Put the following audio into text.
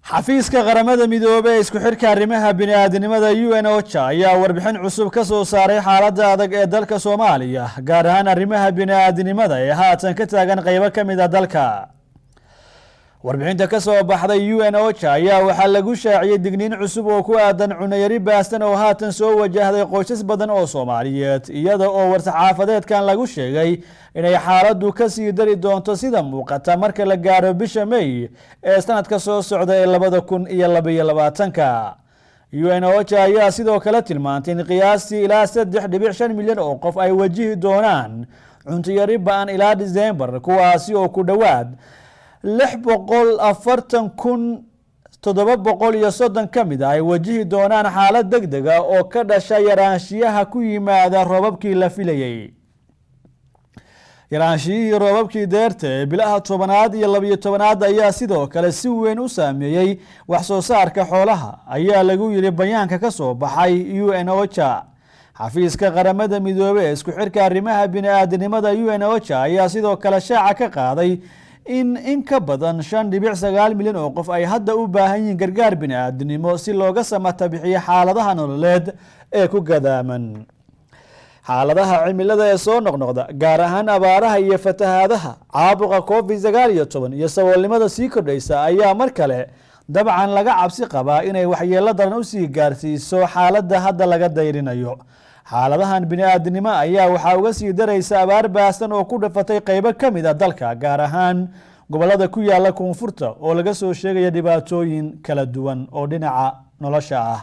Xafiiska Qaramada Midoobey ee isku xidhka arrimaha bini-aadinimada, UN OCHA, ayaa warbixin cusub ka soo saaray xaaladda adag ee dalka Soomaaliya, gaar ahaan arrimaha bini-aadinimada ee haatan ka taagan qeybo ka mid ah dalka. Warbixinta ka soo baxday UN OCHA ayaa waxaa lagu shaaciyey digniin cusub oo ku aadan cunayari baahsan oo haatan soo wajahday qoysas badan oo Soomaaliyeed, iyada oo war-saxaafadeedkan lagu sheegay inay xaaladdu kasii dari doonto sida muuqata marka la gaaro bisha May ee sanadka soo socda ee 2022-ka. UN OCHA ayaa sidoo kale tilmaantay in qiyaastii ilaa 3.5 milyan oo qof ay wajihi doonaan cuntayari ba'an ilaa Disembar, kuwaasi oo ku dhowaad 640,730 ka mid ah ay wajihi doonaan xaalad deg deg ah oo ka dhasha yaraanshiyaha ku yimaada roobabkii la filayey. Yaraanshiyihii roobabkii deerta ee bilaha 10aad iyo 12aad ayaa sidoo kale si weyn u saameeyey wax soo saarka xoolaha, ayaa lagu yiri bayaanka ka soo baxay UN OCHA. Xafiiska Qaramada Midoobey ee isku xirka arrimaha bini-aadinimada, UN OCHA, ayaa sidoo kale shaaca ka qaaday in ka badan 5.9 milyan oo qof ay hadda u baahan yihiin gargaar bini-aadinimo si looga samata bixiyo xaaladaha nololeed ee ku gadaaman. Xaaladaha cimilada ee soo noqnoqda, gaar ahaan abaaraha iyo fatahaadaha, caabuqa COVID-19 iyo saboolnimada sii kordhaysa ayaa mar kale dabcan laga cabsi qabaa inay waxyeelo daran usii gaarsiiso xaaladda hadda laga dayrinayo. Xaaladahan bini-aadinimo ayaa waxaa uga sii daraysa abaar baahsan oo ku dhafatay qeybo ka mid ah dalka, gaar ahaan gobolada ku yaala koonfurta oo laga soo sheegaya dhibaatooyin kala duwan oo dhinaca nolosha ah.